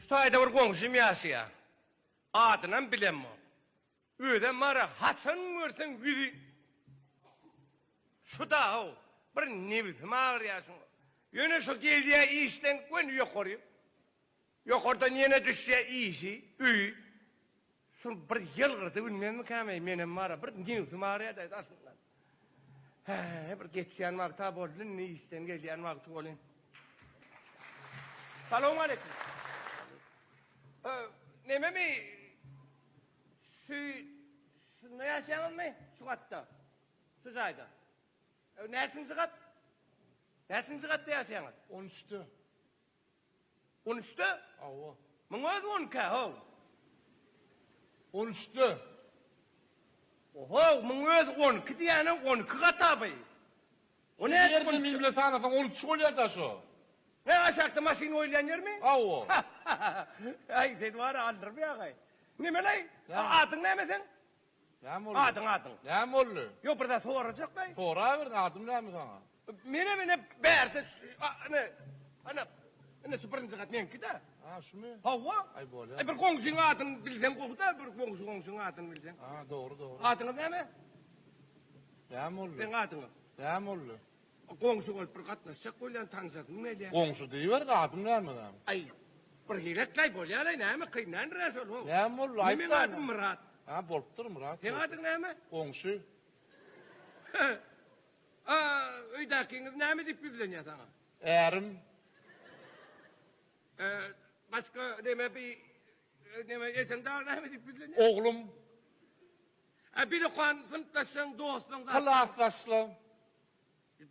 Şu taýda bir goňşym ýaşaýar. Adynam bilemok. Özem bar-a, haçan görseň ýüzi şuda-how, bir nebsim agyrýar şuňa. Ýöne şo gelýär işden göni ýokary. Ýokardan ýene düşýär işi, öýi. Şul bir ýylgyrdy bilmezmikäm-eý, menem bar-a, bir nebsim agyrýar-da daşyndan. Hä, bir geçýän wagta boldy indi işden gelýän wagty welin. Salowmaleýkim. Nememi şu şunda ýaşaýaňyzmy? Şu gatda. Şu jaýda. Näçinji gat? Näçinji gatda ýaşaýaňyz? On üçde. On üçde? Hawa. Muň özi on ikä, how. On üçde. Oho, muň özi 12 diýýäne 12 gata by. O nädip Ýerden men bile sanasaň 13 bolýar-da şo. Hä, aşakda maşyn goýulýan ýermi? Hawa. Aý, sen bar-a aldyrmaýaň-aý. Nemeleý? Adyň näme seň? Näme boldy? Adyň, adyň. Näme boldy? Ýok, bir zat sorajak-laý. Soraber, adym näme saňa? Menem ine bärde ine ine ine şu birinji gat meňki-dä. Ha, şumy? Hawa. Aý bolýar. Aý bir goňşyň adyny bilseň gowy-da, bir goňşy goňşyň adyny bilseň. Ha, dogry, dogry. Adyňyz näme? Näme boldy? Seň adyňyz? Näme boldy? Goňşy bolup bir gatnaşjak bolýan, tanyşasym gelýär. Goňşy diýiber, adym näme näme? Aý, bir gezekläý bolýar-aý, näme kyn däldir-ä şol, how. Näme boldy, aýt Meň adym Myrat. Ha, bolupdyr Myrat. Seň adyň näme? Goňşy. A, öýdäkiňiz näme diýip ýüzlenýär saňa? Ärim. E, başga neme bi, neme ejeň dagy näme diýip ýüzlenýär? Oglum. A, bir okan synpdaşlaň, dostlaň zat. Klasdaşlaň.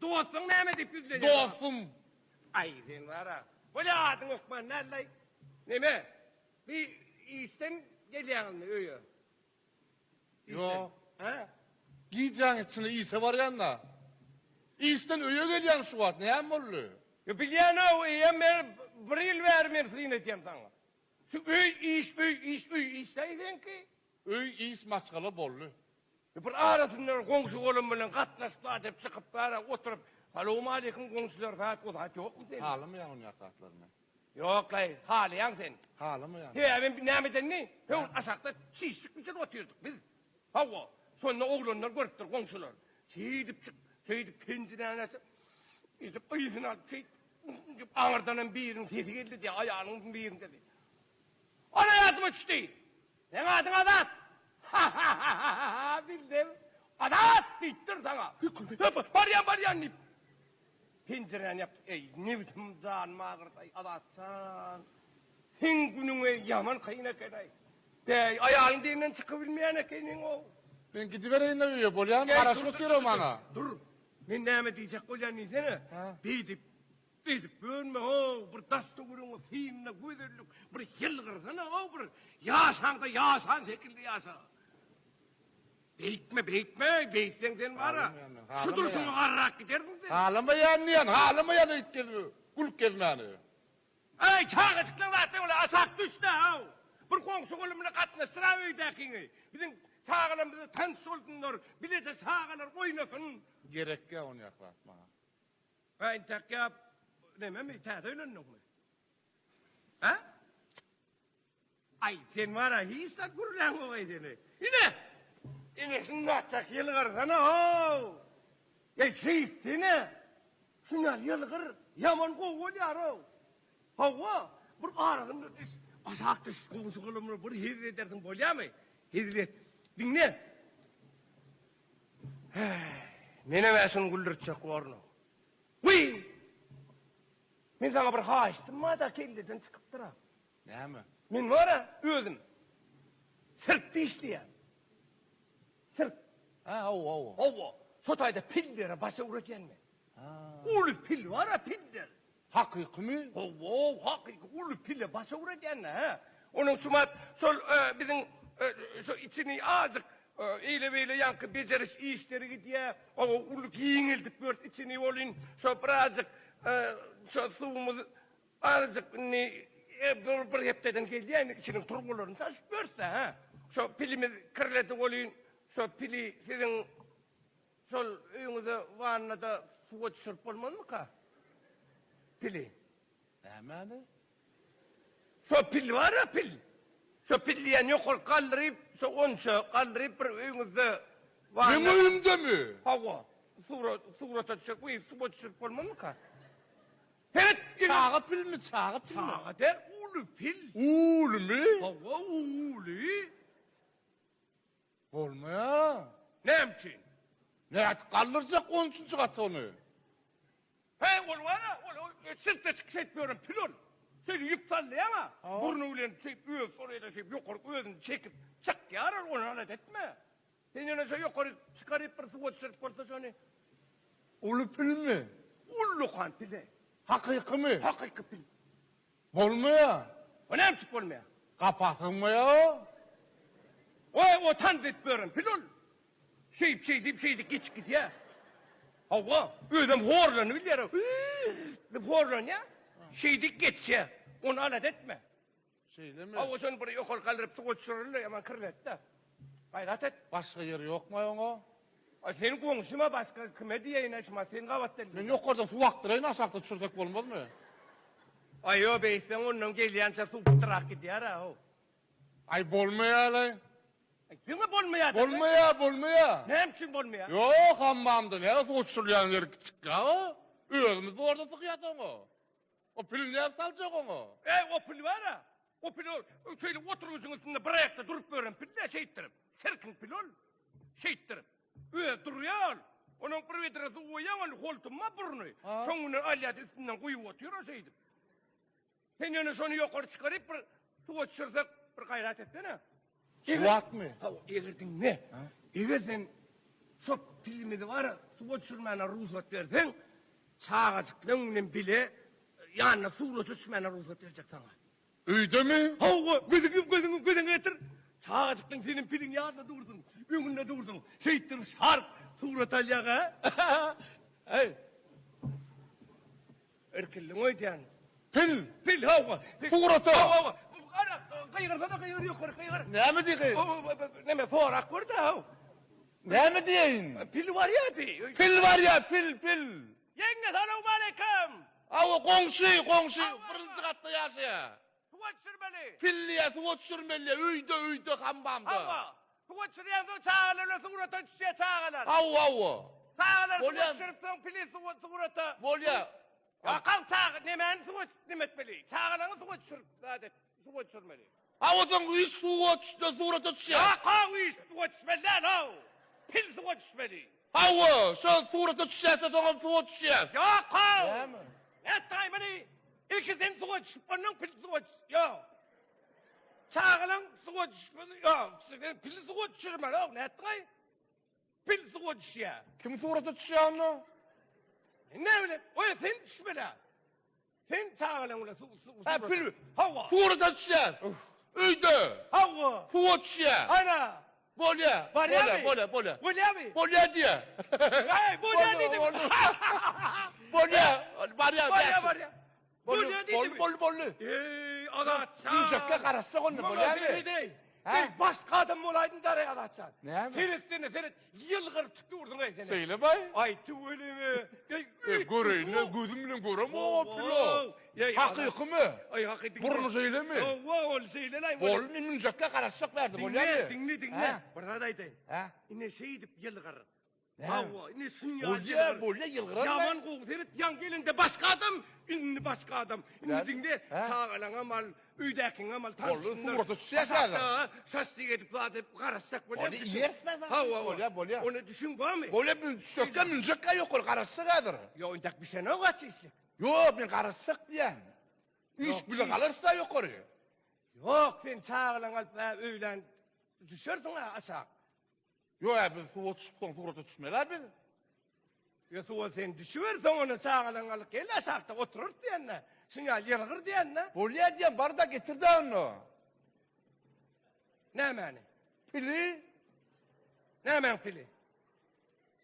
Dostuň näme diýip ýüzlenýär? Dostum. Aý, sen bar-a. Bolýa adyň hökman däl-laý. Neme, bi işden gelýäňizmi öýe? Ýok. Hä? Gijäň içinde işe barýan-da. Işden öýe gelýän şu wagt. Näme boldy? Ýa bilýän-ow, eýýäm men bir ýyl bäri men syn edýän saňa. Şu öý, iş, öý, iş, öý, iş-däý seňki. Öý, iş, maşgala boldy. Ýa bir arasynda goňşy-golam bilen gatnaşyp zat edip çykyp bara oturyp, Salowmaleýkim goňşular zat o zat ýokmy sende? Halamaýan onýak zatlary men. Ýok-laý, halaýaň sen. Halamaýan. Sebäbi nämedenmi? Höwür aşakda çişlik bişirip otyrdyk biz. Hawa, şonda oglanlar görüpdir, goňşular. Şeýdip çyk, şeýdip penjiräni açyp, şeýdip yzyny alyp, şeýdip, diýip, aňyrdanam biriniň sesi geldi diýýär, aýalyň biriniň sesi. Ana ýadyma düşdi. Seň adyň Azat! Ha-ha-ha-ha-ha, bildim. Azat diýipdir saňa. Barýan, barýan diýip. Penjiräni ýapdy. Eý, nebsim janym agyrdy-aý, Azat jan. Seň günüňe ýaman kyn eken-aý. Bäý, aýalyň dilinden çykybilmeýän ekeniň-ow. Men gidibereýin-le öýe, bolýamy? Garaşyp otyr-ow maňa. Dur, men näme diýjek bolýan diýsene. Beýdip, beýdip bölme-ow, bir daş-töweregiňe synla, gözellik, bir ýylgyrsana-ow, bir ýaşaňda ýaşan şekilde ýaşa. Beýtme, beýtme, beýtseň sen bar-a, şu durşuňa garrak gidersiň sen. Halamaýan diýýän, halamaýan öýt gezme, gülüp gezmäni. Äý, çagajyklar zatlar bolýar, aşak düş-dä, haw! Bir goňşy-golam bilen gatnaşdyr-a öýdäkiňi. Biziň çagalarymyz bilen tanyş bolsunlar, bileje çagalar oýnasyn. Gerekýä onýak zat maňa. Hä, intäk ýa nememi, täze öýlendiňmi? Hä? Aý, sen bar-a, hiç zat gürläňok-aý seni. Ine! Ine, şundaçak ýylgyrsana-ow! Eý, şeýtsene! Şuňa ýylgyr, ýaman gowy bolýar-ow. Hawa, bir arasynda düş, aşak düş, goňşy-golamlara bir hezil edersiň, bolýarmy? Hezil et. Diňle! Häý, menem-ä şuny güldürtjek borun-ow. Wiý! Men saňa bir haýyştym bar-da, kelleden çykypdyr-a. Näme? Men bar-a, özüm sirkde işleýän. Sirk. Ha, hawa, hawa. Hawa, şo taýda pillere baş öwredýän men. Ha. Uly pil bar-a, piller. Hakykymy? Hawa, hakyky uly pile baş öwredýän-dä, hä. Onuň şumat şol biziň şo içini azajyk eýle-beýle ýaňky bejeriş işleri gidýär. Hawa, uly giňeldip ýörüs içini welin, şo birazjyk şo suwumyz Azajyk indi bir bir hepdeden gelýär indi içiniň turbalaryny çalşyp ýörüs-dä, hä. Şo pilimiz kirledi welin, şo pili siziň şol öýüňize wannada suwa düşürip bolmazmyka? Pili. Nämäni? Şo pil bar-a pil. Şo pil diýen ýokary galdyryp, şo onça galdyryp bir öýüňizde Meň öýümdemi? Hawa. Surat, surata düşürip, uý, suwa düşürip bolmazmyka? Seret! Çaga pilmi, çaga pilmi? Çaga däl, uly pil. Ulymy? Hawa, uly. Bolmaýar. Näme üçin? Nädip galdyrjak on üçünji gata ony? Heý, ol bar-a, ol sirkde çykyş edip ýören pil ol. Şeýle ýüp sallaýaň-a, burny bilen şeýdip özi soraýar-da şeýdip ýokaryk özüni çekip çykýar ol, ony alada etme. Sen ýöne şo ýokary çykaryp bir suwa düşürip bolsa şony. Uly pilmi? Ullakan pil-eý. Hakykymy? Hakyky pil. Bolmaýar. O näme üçin bolmaýar? Gapa sygmaýar. Oý, o tans edip ýören pil ol. Şeýdip, şeýdip, şeýdip geçip gidýär. Hawa, özem horlanyp bilýär. Diýip horlanýar. Şeýdip geçýär. Ony alada etme. Şeýlemi? Hawa, şony bir ýokary galdyryp suwa düşüreli, ýaman kirletdi. Gaýrat et. Başga ýeri ýokmy oňa? A sen goňşyma başga kime diýeýin şuma sen gabat geldiň. Men ýokardan suw akdyraýyn aşakda düşürsek bolmazmy? Aý ýo beýtseň ondan gelýänçä suw pytrak gidýär-ä how. Aý bolmaýa-laý. Aý diňe bolmaýa. Bolmaýa bolmaýa. Näme üçin bolmaýa? Ýok hammamda näme suw düşürilýän ýeri kiçikräk o. Özümiz zordan sykýas oňa. O pili nädip saljak oňa? Eý o pil bar-a. O pil ol şeýle oturgyjyň üstünde bir aýakda durup ýören pil-dä şeýtdirip. Sirkiň pili ol. Şeýtdirip. Özi durýar ol. Onuň bir bedre suw goýýaň ol holtumma burny. Şoň bilen alýar-da üstünden guýup otyr o şeýdip. Sen ýöne şony ýokary çykaryp bir suwa düşürsek bir gaýrat etsene. Şu wagtmy? Hawa, eger diňle. Eger sen şo pilimizi bar suwa düşürmäne rugsat berseň, çagajyklaň bilen bile ýanyna surata düşmäne rugsat berjek saňa. Öýdemi? Hawa, gözüňi gözüňi gözüňe getir. Çagajyklaň seniň piliň ýanynda dursun, öňünde dursun. Şeýtdirip şark surat alýaň a? Heý. Irkildiň öýdýän. Pil! Pil, hawa. Surata! Hawa, hawa. Ana, gygyrsana, gygyr ýokary, gygyr. Näme diýeýin? Näme, sorak gör-dä, haw. Näme diýeýin? Pil barýa diý. Pil barýa, pil, pil. Ýeňňe, salowmaleýkim. Hawa, goňşy, goňşy, birinji gatda ýaşaýa. Suwa düşürmeli. Pil diýýä, suwa düşürmeli diýýä, öýde, öýde, hambamda. Hawa, suwa düşürýän soň çagalar bilen surata düşýär çagalar. Hawa, hawa. Çagalar suwa düşürip soň pili suwa surata. Bolýa. Ýa çaga nemäni suwa neme etmeli? Çagalaryňy suwa düşürip zat et, suwa düşürmeli. Hawa soň iş suwa düşse surata düşýär. Ýa iş suwa düşmeli däl haw. Pil suwa düşmeli. Hawa, şo surata düşýärse soňam suwa düşýär. Ýok haw. Näme? Nätdaý muny? Ilki sen suwa düşüp ondan pil suwa düş. Ýok. Çagalaň suwa düşmeli. Ýok, sen pili suwa düşürmeli. Ýok, nätdiňaý? Pil suwa düşýär. Kim surata düşýär onda? Ne bilen? Oý sen düşmeli. Sen çagalaň bilen su su. Ha pil. Hawa. Surata düşýär. Öýde. Hawa. Suwa düşýär. Ana. Bolýa. Bolýa, bolýa, bolýa. Bolýamy? Bolýa diýýä. Aý, bolýa diýdim. Bolýa. Barýa. Barýa, barýa. Bolýa diýdim. Bol, bol, boldy. Eý, Azatjan. Ýüjekge garaşsak onda bolýamy? Eý, başga adam bolaýdym dara Azatjan. Näme? Seretsene, seret. Ýylgyryp çykdy urduň eý sen. Şeýle baý. Aý, tüweleme. Eý, göreýin-le, gözüm bilen göremok o pilo. Hakykymy? Aý, hakyky. Burny şeýlemi? Hawa, ol şeýle-laý. Bolmy, münjekge garaşsak bärde bolýamy? Diňle, diňle, diňle. Bir zat aýdaýyn. Ine şeýdip ýylgyr. Hawa, ine şun ýaly. Bolýa, bolýa, ýylgyran. Ýaman gowy seret, ýaň gelende başga adam, indi başga adam. Indi diňle, çagalaňam al, öýdäkiňem al, tanşyňam. Boldy, surata düşýär häzir. Şaşlyk edip zat edip garaşsak bolýar. Bolýa, iýeris-dä zat. Hawa, bolýa, bolýa. Ony düşün barmy? Bolýa, münjekkä, münjekkä ýokary garaşsak häzir. Ýok, intäk bişenok aç işlik. Ýok, men garaşsak diýýän. Iş bile galarys-da ýokary. Ýok, sen çagalaňy alyp öýlän düşersiň-ä aşak. Ýok-ä biz suwa düşüp soň surata düşmeli-ä biz. Ýa suwa sen düşüber soň ony çagalaňy alyp gel aşakda oturarys diýende. Şuň ýaly ýylgyr diýende. Bolýa diýen bar-da getir-dä onda. Nämäni? Pili. Nämäň pili?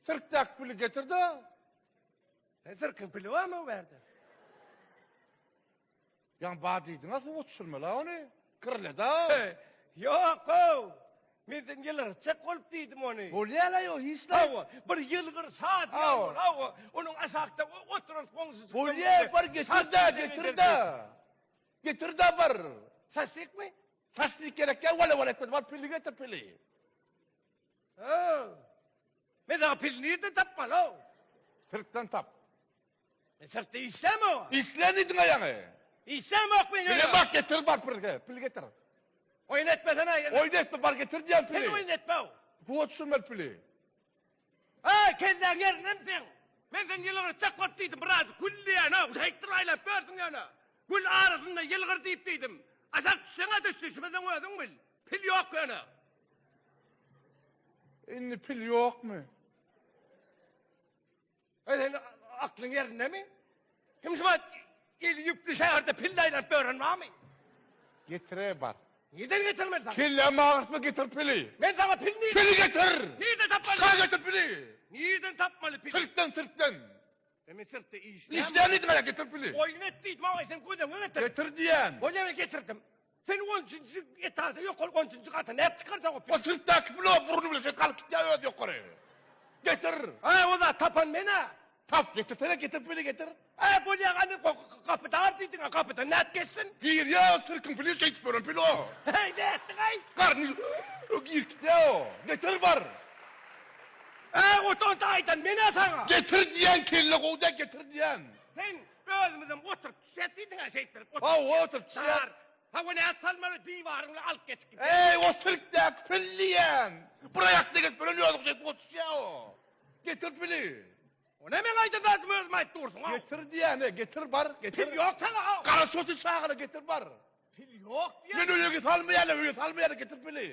Sirkdäki pili getir-dä. E, sirkiň pili barmy bu ýerde? Ýaňy bar diýdiň-a suwa düşürmeli-ä ony. Kirle-dä. Ýok-ow. Men sen ýylgyrjak bolup diýdim ony. Bolýa-la ýok hiç-le. Hawa, bir ýylgyr şadyýan bol. Hawa, onuň aşakda oturan goňşujyk. Bolýa, bar getir-dä, getir-dä. Getir-dä bar. Şaşlykmy? Şaşlyk gerek ýa wala-wala etmedi. Bar pili getir pili. Ho. Men saňa pili nirden tapmaly-ow? Sirkden tap. Men sirkde işlämok. Işleýän diýdiň-ä ýaňy. Işlämok men ýöne. Bile bak getir bar pili, pil getir. Oýun etmesene. Oýun etme bar getir diýýän pili. Sen oýun etme-ow. Suwa düşürmeli pili. Eý, kelläň ýerindemi seň? Men seni ýylgyrtjak bolup diýdim, biraz gül diýýän-ow, şeýtdirip aýlap ýörsüň ýöne. Gül arasynda ýylgyr diýip diýdim. Aşak düşseň-ä düş, düşmeseň özüň bil. Pil ýok ýöne. Indi pil ýokmy? Eý, sen aklyň ýerindemi? Kim şu wagt eli ýüpli şäherde pille aýlanyp ýören barmy? Getire bar. Nirden getirmeli saňa? Kellämi agyrtma getir pili. Men saňa pil nirden? Pili getir! Nirden tapmaly? Şa getir pili! Nirden tapmaly pili? Sirkden, sirkden. E men sirkde işlämok. Işleýän diýdim älä getir pili. Oýun et diýdim, aý sen göz öňüňe getir. Getir diýýän. Bolýa men getirdim. Sen onçunjy etaža ýokary onçunjy gata nädip çykarjak o pili? O sirkdäki pil o burny bilen şeýdip galyp gitýär özi ýokary. Getir. Aý o zat tapan men-ä. Tap getirsene getir pili getir. Aý bolýa hany gapy dar diýdiň-ä gapydan nädip geçsin? Girýär o sirkiň pili şeýdip ýören pil o. Heý nätdiň-aý? Garny girip gitýär o. Getir bar. Äý otan aýdan men-ä saňa. Getir diýýän kelle gowy däl getir diýýän. Sen özümizem oturyp düşýäs diýdiň-ä şeýtdirip oturyp. Hawa oturyp düşýäs. Hawa nädip salmaly diwaryň bilen alyp geçip gitýär. Äý o sirkdäki pil diýýän. Bir aýakda gezip ýören özi şeýdip oturyp düşýär o. Getir pili. O ne meň aýdan zadymy özüm aýdyp dursuň-ow. Getir diýýän-e getir bar getir. Pil ýok saňa-ow. Gara şoty çagyra getir bar. Pil ýok diýýän. Men öýe salmaýarlar, öýe salmaýarlar, getir pili.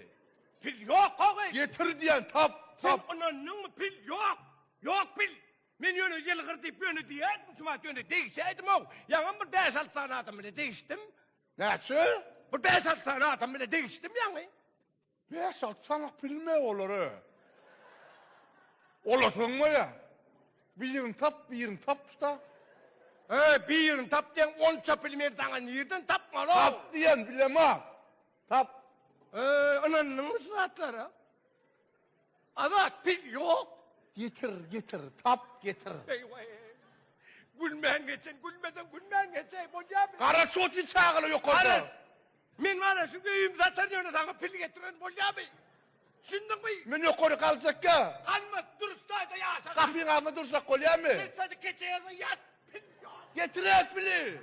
Pil ýok gowy. Getir diýýän, tap, tap. Sen ynandyňmy, pil ýok. Ýok pil. Men ýöne ýylgyr diýip ýöne diýýärdim, şu wagt ýöne degişäýdim-ow. Ýaňam bir bäş-alty sany adam bile degişdim. Näçe? Bir bäş-alty sany adam bile degişdim ýaňy. Bäş-alty sanak bilme olary. Olasyň bolýar. Birini tap, birini tap-da. Eý, birini tap diýen onça pili men saňa nirden tapmaly-ow? Tap diýen bilemok. Tap. Eý, ynandyňmy şu zatlara? Azat, pil ýok. Getir, getir, tap, getir. Eý-waý. Gülmän geçen, gülmeseň gülmän geçäý, bolýarmy? Garaş otyr çagalar ýokarda. Garaz, Men bar-a şu öýüm satan ýöne saňa pil getiren bolýamy? Düşündiňmi? Men ýokary galjakka. Galma, duruşdaýda ýaşa. Gapyň agzynda dursak bolýamy? Sen şeýdip keçe ýerde ýat, pil ýok. Getir-ä pili.